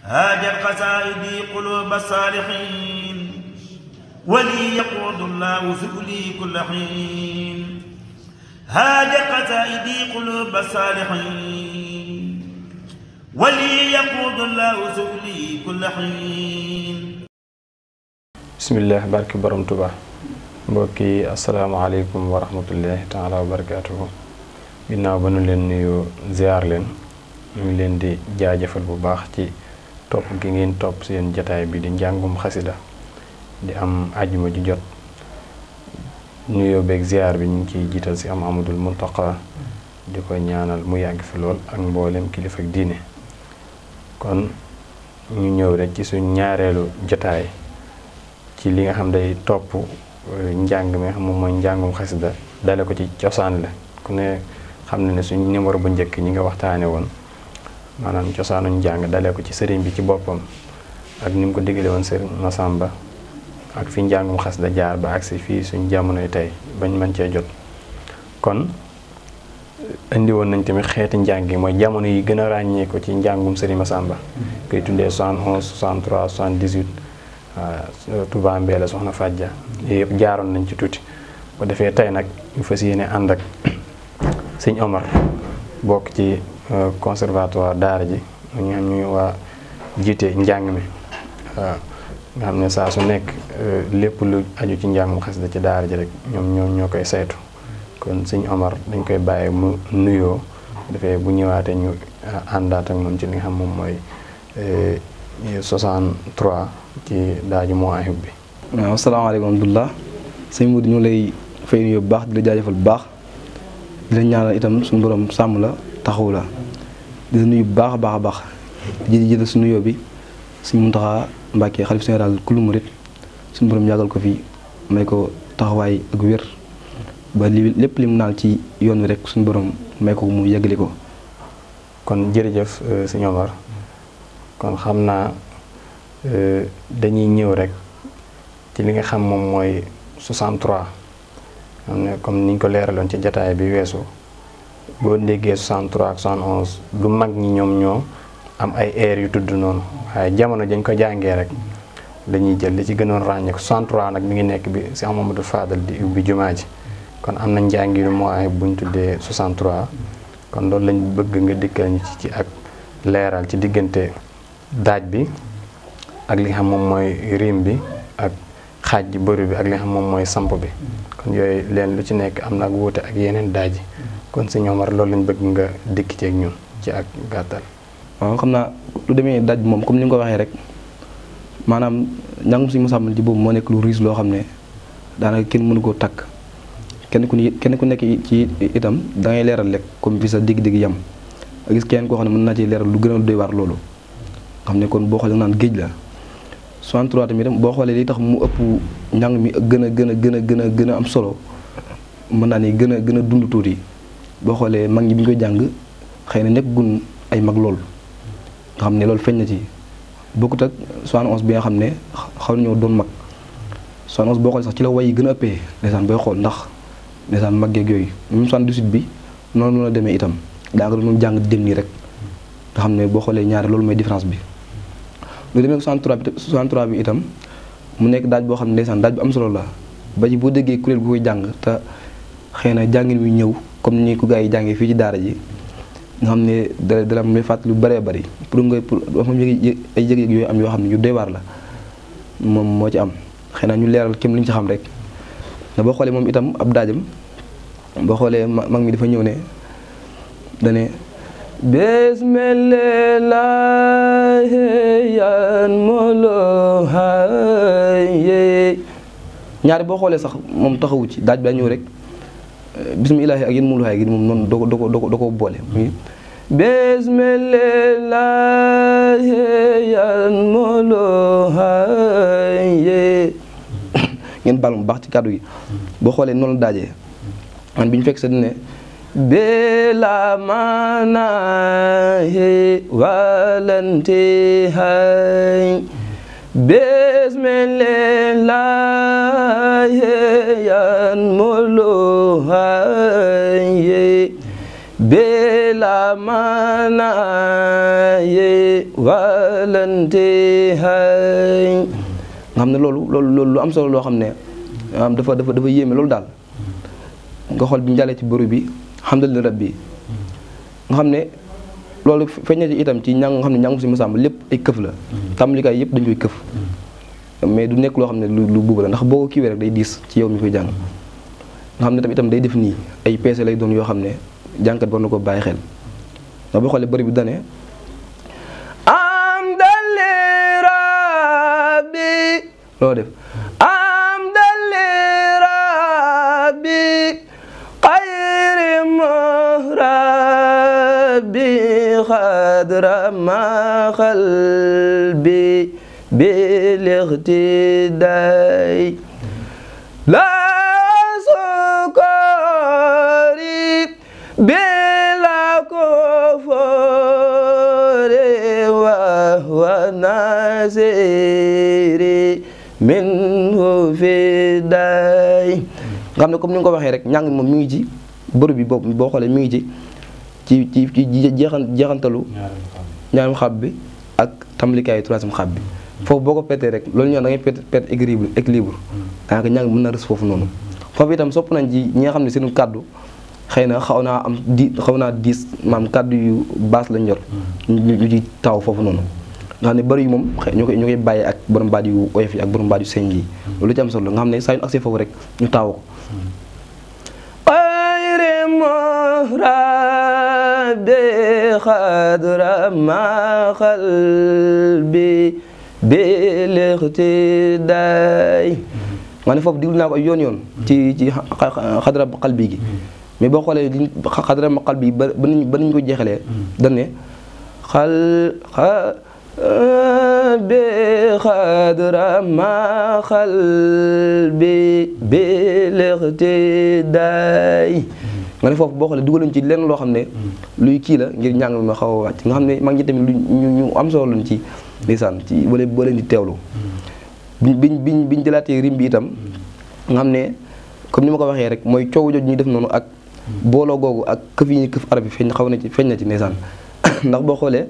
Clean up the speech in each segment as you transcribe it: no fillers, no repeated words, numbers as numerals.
هاجت قصائدي قلوب الصالحين ولي يقود الله سؤلي كل حين هاجت قصائدي قلوب الصالحين ولي يقود الله سؤلي كل حين. بسم الله بارك برم توبا mbokki asalaamaaleykum wa rahmatullahi taala wa barakaatuhu ginnaaw ba nu leen nuyu ziar leen ñu ngi leen di jaajëfal bu baax ci topp gi ngeen topp seen jataay bi di njàngum xasida di am àjjuma ju jot nuyoo beeg ziar bi ñu ngi ciy jiital si am Amadul Muntaqa di ko ñaanal mu yàgg fi lool ak mboolem kilifa ak diine kon ñu ñëw rek ci suñ ñaareelu jataay ci li nga xam day topp njàng mi xam moom mooy njàngum xasida dale ko ci cosaan la ku ne xam ne suñ numéro bu njëkk ñi nga waxtaane woon maanaam cosaanu njàng dale ko ci sëriñ bi ci boppam ak ni mu ko digale woon sëriñ Masamba ak fi njàngum xasida jaar ba agsi fii suñ jamonoy tey bañ mën cee jot kon indi woon nañ tamit xeeti njàng yi mooy jamono yi gën a ràññee ko ci njàngum sëriñ Masamba koy tuddee 71 63 78 Touba Mbella soxna Fadja yëpp jaaroon nañ ci tuuti bu defee tey nag ñu fas yéene ànd ak sëñ Omar bokk ci conservatoire daara ji ñu xam ñu waa jiite njàng mi nga xam ne saa su nekk lépp lu aju ci njàngum xasida ci daara ji rek ñoom ñoo koy saytu kon sëñ Omar dañ koy bàyyi mu nuyoo defee bu ñëwaatee ñu àndaat ak moom ci li nga xam moom mooy 63 ci daaju Mawahib bi. waaw asalaamaaleykum Abdullah sëñ Modou ñu lay fay nuyoo bu baax di la jaajëfal bu baax di la ñaanal itam suñu borom sàmm la taxaw la di la nuyu bu baax a baax a baax di jël suñu nuyoo bi suñu Muntaxa Mbàkke xalif général kullu murit suñu borom yàggal ko fi may ko taxawaay ak wér ba lépp lim naal ci yoon wi rek suñu borom may ko mu yeggali ko. kon jërëjëf sëñ Omar kon xam naa dañuy ñëw rek ci li nga xam moom mooy 63 xam ne comme niñ ko leeraloon ci jataay bi weesu boo déggee 63 ak 71 du mag ñi ñoom ñoo am ay air yu tudd noonu waaye jamono dañ ko jàngee rek dañuy jël li ci gënoon ràññeeku 63 nag mi ngi nekk bi Cheikh Mamadou Fadal di ubbi jumaa ji kon am na njàngiru mooy buñ tuddee 63 kon loolu lañ bëgg nga dikkal ñu ci ak leeral ci diggante daaj bi ak li nga xam moom mooy rim bi ak xaaj ji bëru bi ak li nga xam moom mooy samp bi kon yooyu leen lu ci nekk am na ak wuute ak yeneen daaj yi kon sëñ Omar loolu lañ bëgg nga dikk ci ak ñun ci ak gàttal. waaw xam naa lu demee daaj bi moom comme ni nga ko waxee rek maanaam njàngum suñu Masamba ci boobu moo nekk lu riis loo xam ne daanaka kenn mënu koo takk kenn ku nekk ci itam da ngay leeral rek comme fi sa digg-digg yam a gis kenn koo xam ne mën naa ci leeral lu gën a doy waar loolu xam ne kon boo xoolee naan géej la 63 tamit boo xoolee li tax mu ëpp njàng mi gën a am solo mën naa ni gën a dund tuuti boo xoolee mag ñi bi ñu koy jàng xëy na nekk gun ay mag lool nga xam ne loolu feeñ na ci bokkut ak 71 bi nga xam ne xaw nañoo doon mag 71 boo xoolee sax ci la way yi gën a ëppee ndeysaan booy xool ndax ndeysaan mag yeeg yooyu même 78 bi noonu la demee itam daa nga doon jàng dem nii rek nga xam ne boo xoolee ñaari loolu mooy différence bi lu demee 63 bi itam mu nekk daaj boo xam ne ndeysaan daaj bu am solo la ba ci boo déggee kuréel gu koy jàng te xëy na jàngin wi ñëw comme ni ko gars yi jàngee fii ci daara ji nga xam ne dara may fàttali lu bëree bëri pour dafa am ay yëg-yëg yooyu am yoo xam ne yu doy waar la moom moo ci am xëy na ñu leeral kem li ñu ci xam rek na boo xoolee moom itam ab daajam boo xoolee mag mi dafa ñëw ne dane bismillahi yan molo haye ñaari boo xoolee sax moom taxawu ci daaj bi daa ñëw rek bismillahi ak yan molo haye gi moom noonu doo ko boole muy bismillahi yan molo haye ngeen baal mu baax ci kàddu gi boo xoolee noonu la daajee man bi ñu fekk sa dine bela manahi walantihay bismillahi yan muluhay bela la manaaye walantihay nga xam ne loolu lu am solo loo xam ne dafa yéeme loolu daal nga xool bi ñu jàllee ci bëru bi alhamdulilah rabbi nga xam ne loolu feeñ na ci itam ci ñang nga xam ne ñàngu si Masamba lépp ay këf la tàmbalikaay yëpp dañ koy këf mais du nekk loo xam ne lu buuba la ndax boo ko kiiwee rek day diis ci yow mi koy jàng nga xam ne itam day def nii ay peese lay doon yoo xam ne jàngkat war na ko bàyyi xel ndax boo xoolee bëri bi dane am dali rabbi loo def am dali rabbi xayri murabbi xadra ma qalbi bil iqtidaay la sukari bila kufuri wa nasiri minhu fidaay nga xam ne comme ni nga ko waxee rek ñàng moom mi ngi ci bërëb bi boobu boo xoolee mi ngi ci jeexantalu ñaareelu xab bi ak tàmbalikaayu troisième xab bi foofu boo ko pétee rek loolu ñoo da ngay perte équilibre daanaka ñàng mën na rës foofu noonu foofu itam sopp nañ ci ñi nga xam ne seenu kàddu xëy na xaw naa diis maam kàddu yu baas lañ yor ñu ci taw foofu noonu nga xam ne bëri yu moom ñu koy bàyyee ak borom baat yu oyof yi ak borom baat yu sëñ yi loolu ci am solo nga xam ne saa yu agsee foofu rek ñu taaw ko rabbi xadra ma qalbi bil iqtidaay nga ne foofu diglu naa ko ay yoon ci xadra qalbi gi mais boo xoolee li xadra ma qalbi ba nañu ko jeexalee dañ ne bi xadra ma qalbi bil iqtidaay nga ne foofu boo xoolee dugal nañu ci lenn loo xam ne luy kii la ngir njàng ma xaw a wàcc nga xam ne mag ñi tamit ñu am solo lañ ci ndeysaan ci boo leen di teewlu biñ jëlaatee rim bi itam nga xam ne comme ni ma ko waxee rek mooy coow jooju ñuy def noonu ak booloo googu ak këf yi ñu këf arab yi feeñ na ci ndeysaan ndax boo xoolee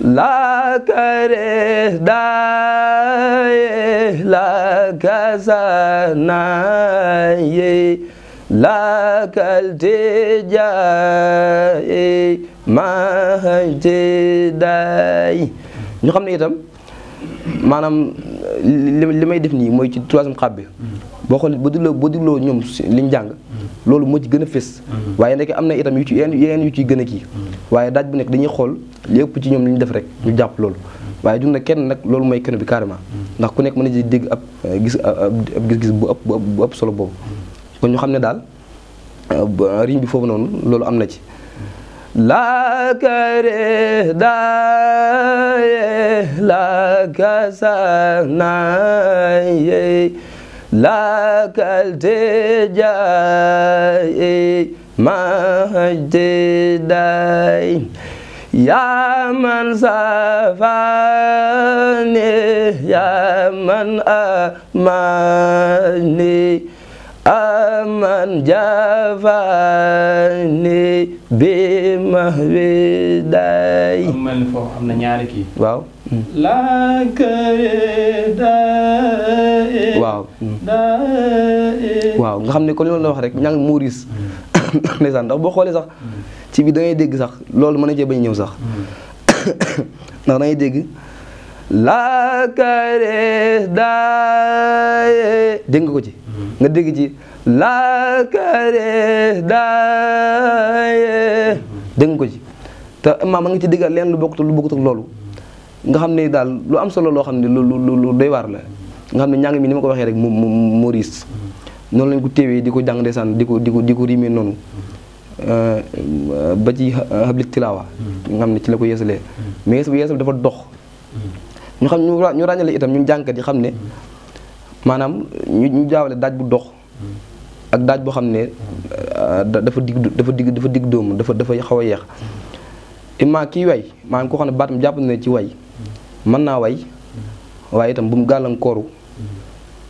la kare daye la kasanaye la kalte jaye mahajte day ñu xam ne itam maanaam li may def nii mooy ci troisième xab bi boo xoolee boo digloo ñoom liñ jàng loolu moo ci gën a fés waaye nekk am na itam yeneen yu ciy gën a kii waaye daaj bu nekk dañuy xool li ëpp ci ñoom li ñu def rek ñu jàpp loolu waaye dund na kenn nag loolu mooy kenn bi carrément ndax ku nekk mën na ci dégg ab gis-gis bu ëpp solo boobu kon ñu xam ne daal riñ bi foofu noonu loolu am na ci la kare daye la kasanaye la kalte jaye mahajte day ya man safane ya man amane aman jafane bi mahwi day mel ni foofu am na ñaari kii waaw la kare daye waaw waaw nga xam ne ko li la wax rek ña ngi muuris ndeysaan ndax boo xoolee sax ci bi da ngay dégg sax loolu mën na cee bañ ñëw sax ndax da ngay dégg la kare daye dégg nga ko ci nga dégg ci la kare daye dégg nga ko ci te ma nga ci déggal leen lu bokkut ak loolu nga xam ne daal lu am solo loo xam ne lu doy waar la nga xam ne njàng mi ni ma ko waxee rek Maurice noonu lañ ko téewee di ko jàng ndeysaan di ko rimee noonu ba ci hablik tilaawa nga xam ne ci la ko yeesalee mais yeesal dafa dox ñu xam ñu ràññale itam ñun jàngkat yi xam ne maanaam ñu jaawale daaj bu dox ak daaj boo xam ne dafa digg dóomu dafa xaw a yeex imma kii way maanaam koo xam ne baatam jàpp na ci way mën naa way waaye itam bu mu gàllankooru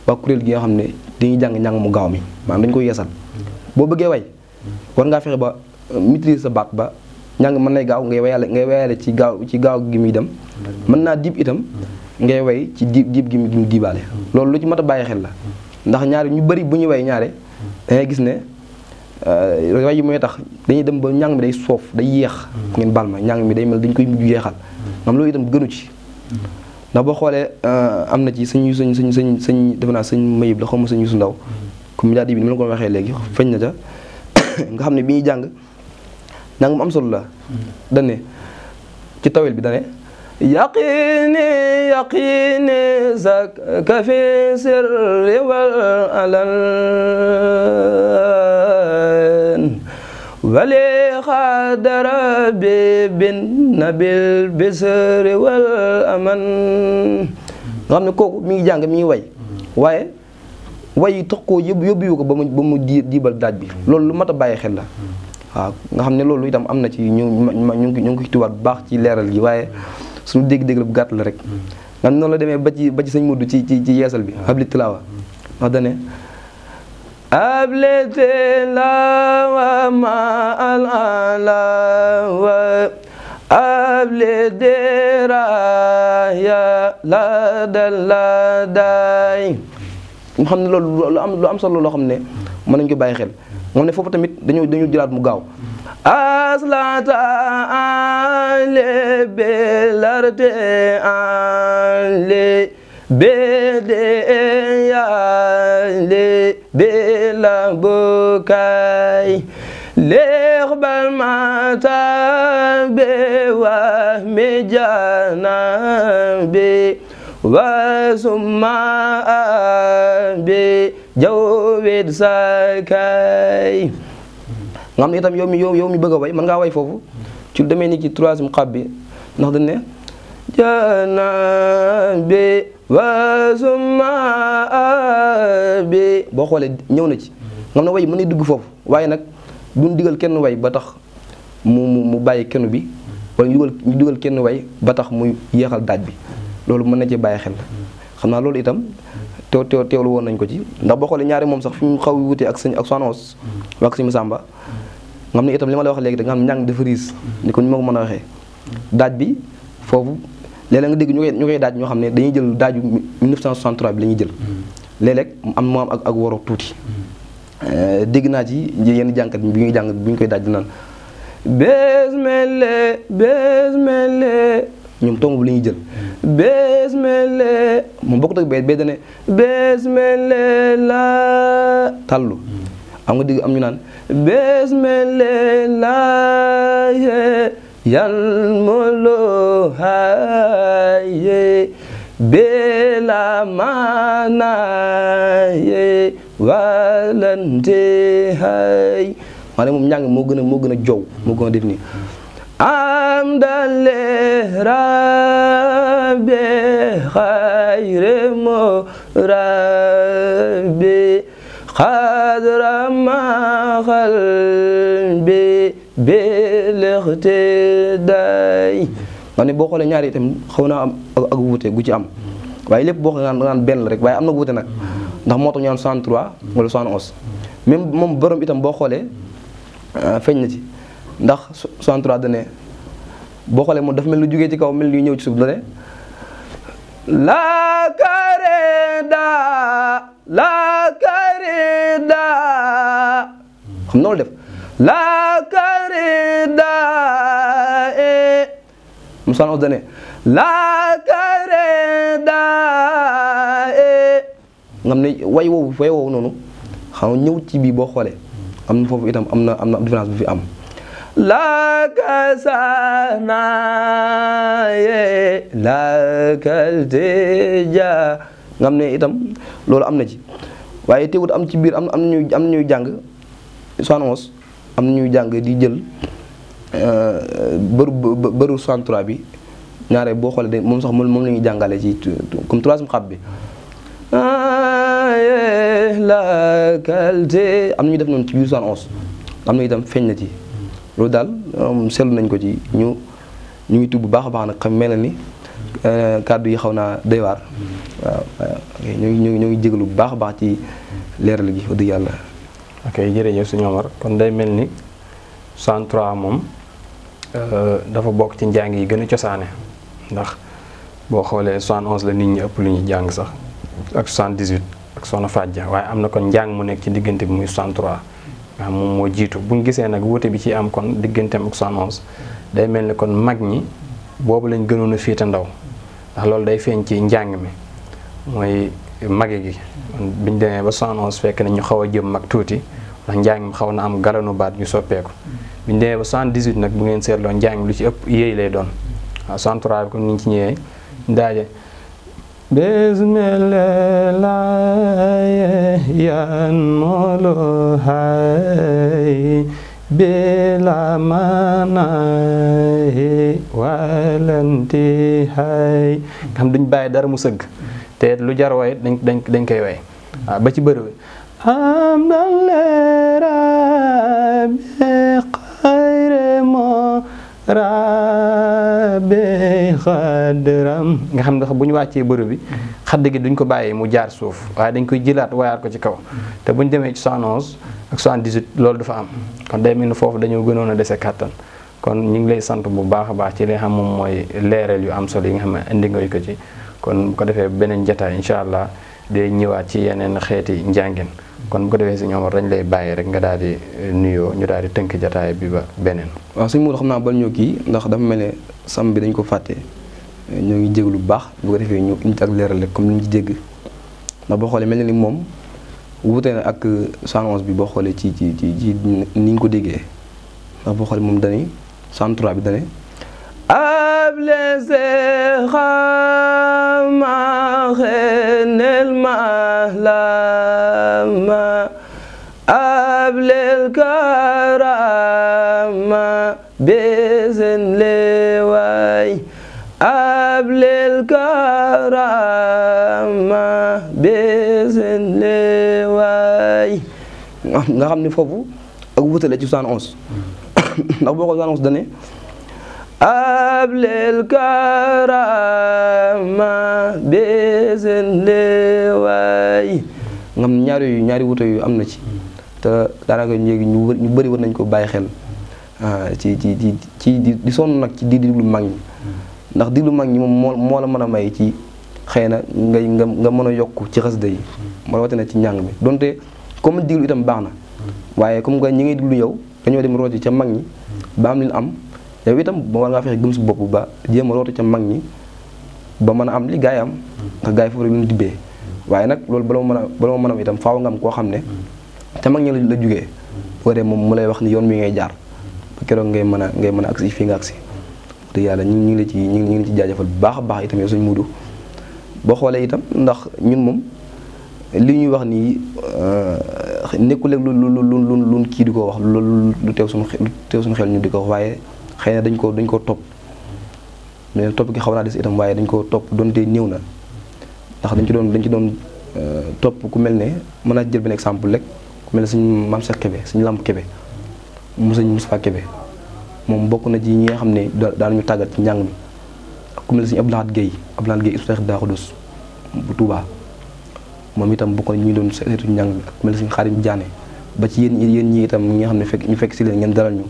waa kuréel gi nga xam ne dañuy jàng mu gaaw mi maanaam dañu koy yeesal boo bëggee way war ngaa fexe ba maîtriser sa baat ba njàng mën nay gaaw ngay wayale ci gaaw gi muy dem mën naa diib itam ngay way ci diib gi mu diibaale loolu lu ci mat a bàyyi xel la ndax ñaari ñu bëri bu ñu way ñaare dangay gis ne way yi mooy tax dañuy dem ba njàng mi day soof day yéex ngeen baal ma njàng mi day mel dañ koy mujj yeexal ngam loolu itam gënu ci ndax boo xoolee am na ci sëñ defe naa sëñ Mayib la xaw ma sëñ Yusu Ndaw comme daa di bi ni ma la ko waxee léegi feeñ na ca nga xam ne bi ñuy jàng njàng mu am solo la dane ci tawel bi dane yaqini zaka fi sirri wal alan wali xadara bi bin nabil bisri wal aman nga xam ne kooku mi ngi jàng mi ngi way waaye way tax koo yóbbu ko ba mu diibal daaj bi loolu lu mat a bàyyi xel la waaw nga xam ne loolu itam am na ci ñu ngi ko tuwaat bu baax ci leeral gi waaye suñu dégg-dégg la bu gàtt la rek nga noonu la demee ba ci sëñ Mudu ci yeesal bi habli tilaawa wax dane habli tilaawa ma al alawa habli diraya la day mu xam ne loolu lu am solo loo xam ne mën nañu ko bàyyi xel moom ne foofu tamit dañu jëlaat mu gaaw aslata ale belarte ale bede yale bela bukay leex bal mata be wa mejana be wa summa be jawwid sakay nga xam ne itam yow mi bëgg a way mën ngaa way foofu ci lu demee ni ci troisième xab bi ndax dañ ne jana bi wa summa bi boo xoolee ñëw na ci nga xam ne way mën na dugg foofu waaye nag duñ digal kenn way ba tax mu bàyyi kenn bi wala ñu dugal kenn way ba tax muy yéexal daaj bi loolu mën na cee bàyyi xel xam naa loolu itam teewlu woon nañ ko ci ndax boo xoolee ñaari moom sax fi mu xaw a wutee ak Sonos wax sëñ Masamba nga xam ne itam li ma la wax léegi da nga xam njàng dafa riis ni ko ñu ma ko mën a waxee daaj bi foofu léeg-léeg nga dégg ñu koy daaj ñoo xam ne dañuy jël daaju 1963 bi la ñuy jël léeg-léeg moo am ak woro tuuti dégg naa ci yenn jànkat bi ñuy jàng bi ñu koy daaj di naan besmele ñoom tomb bi la ñuy jël besmele moom bokkut ak bee dane besmele la tàllu am nga dégg am ñu naan besmele la yal molo haye bela manaye walante hay maanaam moom njàng moo gën a jow moo gën a def nii am dale rabbe xayre mo rabbe xadra ma xalbe belexte day nga ne boo xoolee ñaari itam xaw naa am ak wuute gu ci am waaye lépp boo xoolee ngaan benn la rek waaye am na wuute nag ndax moo tax ñu naan 63 wala 71 même moom borom itam boo xoolee feeñ na ci ndax 63 dane boo xoolee moom dafa mel lu jógee ci kaw mel lu ñëw ci suuf dane la kareda xam noonu def la kareda mu san os dane la kareda nga xam ne way woowu noonu xam nga ñëw ci bii boo xoolee am na foofu itam am na différence bu fi am la kasanaye la kalteja nga xam ne itam loolu am na ci waaye teewut am ci biir am na ñuy jàng 71 am na ñuy jàng di jël bëru 63 bi ñaare boo xoolee de moom sax moom la ñuy jàngale ci comme troisième xab bi la qualité am na ñuy def noonu ci biir 71 am na itam feeñ na ci loolu daal seetlu nañ ko ci ñu ngi tudd bu baax a baax nag xam mel na ni kàddu yi xaw naa doy waar waaw ñu ngi jégalu bu baax a baax ci leeral gi wax dëgg yàlla. ok jërëjëf suñu Omar kon day mel ni 63 moom dafa bokk ci njàng yi gën a cosaane ndax boo xoolee 71 la nit ñi ëpp lu ñuy jàng sax ak 78 ak soxna Fadja waaye am na kon njàng mu nekk ci diggante bi muy 63 nga xam moom moo jiitu bu ñu gisee nag wuute bi ci am kon digganteem ak 71 day mel ni kon mag ñi boobu lañ gënoon a féete ndaw ndax loolu day feeñ ci njàng mi mooy mage gi biñ demee ba 71 fekk na ñu xaw a jëm mag tuuti ndax njàng mi xaw na am galanu baat yu soppeeku biñ demee ba 78 nag bu ngeen seetloo njàng mi lu ci ëpp yéey lay doon waaw 63 bi comme ni ñu ci ñëwee daaje bismillah yan molo hay bila manay walanti hay nga xam duñ bàyyi dara mu sëgg te lu jar way dañ koy way waaw ba ci bëri bi am dan leera bi xayre mo rabe xadram nga xam ndax bu ñu wàccee bërëb bi xadd gi duñ ko bàyyi mu jaar suuf waaye dañ koy jëlaat wayaat ko ci kaw te bu ñu demee ci 71 ak 78 loolu dafa am kon day mel ni foofu dañoo gënoon a dese kàttan kon ñu ngi lay sant bu baax a baax ci li nga xam moom mooy leeral yu am solo yi nga xam ne indi nga ko ci kon bu ko defee beneen jotaay incha allah day ñëwaat ci yeneen xeeti njàngin kon bu ko defee si ñoom dañ lay bàyyi rek nga daal di nuyoo ñu daal di tënk jotaay bi ba beneen. waaw sëñ Modou xam naa bal ñoo kii ndax dafa mel ne sam bi dañ ko fàtte ñoo ngi jéglu bu baax bu ko defee ñu indi ak leeral rek comme ni ñu ci jégg ndax boo xoolee mel na ni moom wuute na ak 111 bi boo xoolee ci ni ñu ko déggee ndax boo xoolee moom dañuy 103 bi dañuy ablese xama xenel malama ablel karama besen leway ablel karama besen leway nga xam ni foofu ak wutale ci 71 ndax boo ko 71 dane ablel karama besen leway nga xam ñaari wuute yu am na ci te daanaka léegi ñu bëri war nañ ko bàyyi xel ci di sonn nag ci di diglu mag ñi ndax diglu mag ñi moom moo la mën a may ci xëy na nga mën a yokk ci xasida yi moo rawatina ci njàng mi donte comme diglu itam baax na waaye comme nga ñi ngay diglu yow dañoo dem rooti ca mag ñi ba am li ñu am yow itam ba war ngaa fexe gëm sa bopp ba jéem a rooti ca mag ñi ba mën a am li gaa yi am ndax gaa yi foofu rek lu ñu dibbee waaye nag loolu bala ma mën a itam faaw nga am koo xam ne te mag ñi la jugee boo dee moom mu lay wax ni yoon wi ngay jaar ba keroog ngay mën a agsi fii nga agsi te yàlla ñu ngi la ci ñu ngi ci jaajëfal bu baax a baax itam yow suñ Muudu boo xoolee itam ndax ñun moom li ñuy wax nii nekkul rek lu kii di ko wax lu teew suñu xel ñu di ko wax waaye xëy na dañ ko topp mais topp gi xaw naa des itam waaye dañ ko topp donte néew na ndax dañ ci doon topp ku mel ne mën naa jël benn exemple rek ku mel ne suñu Maam Cheikh Kébé suñu Lamp Kébé mu sëñ Moustapha Kébé moom bokk na ci ñi nga xam ne daanañu tàggat ci njàng mi ku mel ne suñu Abdoulaye Guèye Cheikh Daa Xudus bu Touba moom itam bokk na ñu doon seetu njàng mi ak ku mel ne suñu Xaadim Diané ba ci yéen ñi itam ñi nga xam ne ñu fekk si leen ngeen dalal ñu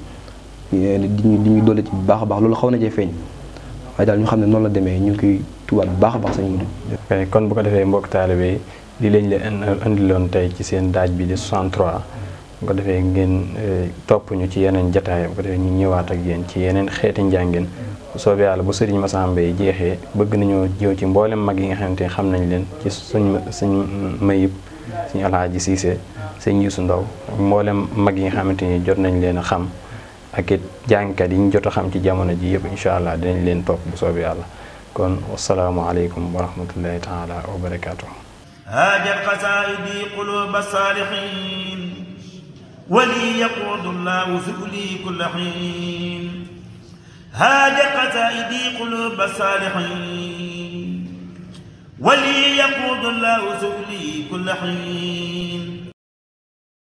di ñu doole ci bu baax a baax loolu xaw na cee feeñ waaye daal ñu xam ne noonu la demee ñu ngi koy tubaat bu baax a baax sañ mu kon bu ko defee mbokk taalibe yi li lañ leen andiloon tey ci seen daaj bi di 63 bu ko defee ngeen topp ñu ci yeneen jataay bu ko defee ñu ñëwaat ak yéen ci yeneen xeeti njàngin bu soobee yàlla bu sëriñ Massamba yi jeexee bëgg nañoo ñëw ci mboolem mag yi nga xamante ne xam nañ leen ci suñ Mayib suñu Alaaji Siise sëñ Yuusu Ndaw mboolem mag yi nga xamante ni jot nañ leen a xam ak it jàngkat yi ñu jot a xam ci jamono ji yëpp incha allah dinañ leen topp bu soobee yàlla kon wasalaamualeykum wa rahmatullahi taala wa barakaatu. haajat qasaa'idi quluuba saalihiin wali yaquudu llaahu su'li kulla hiin haajat qasaa'idi quluuba saalihiin wali yaquudu llaahu su'li kulla hiin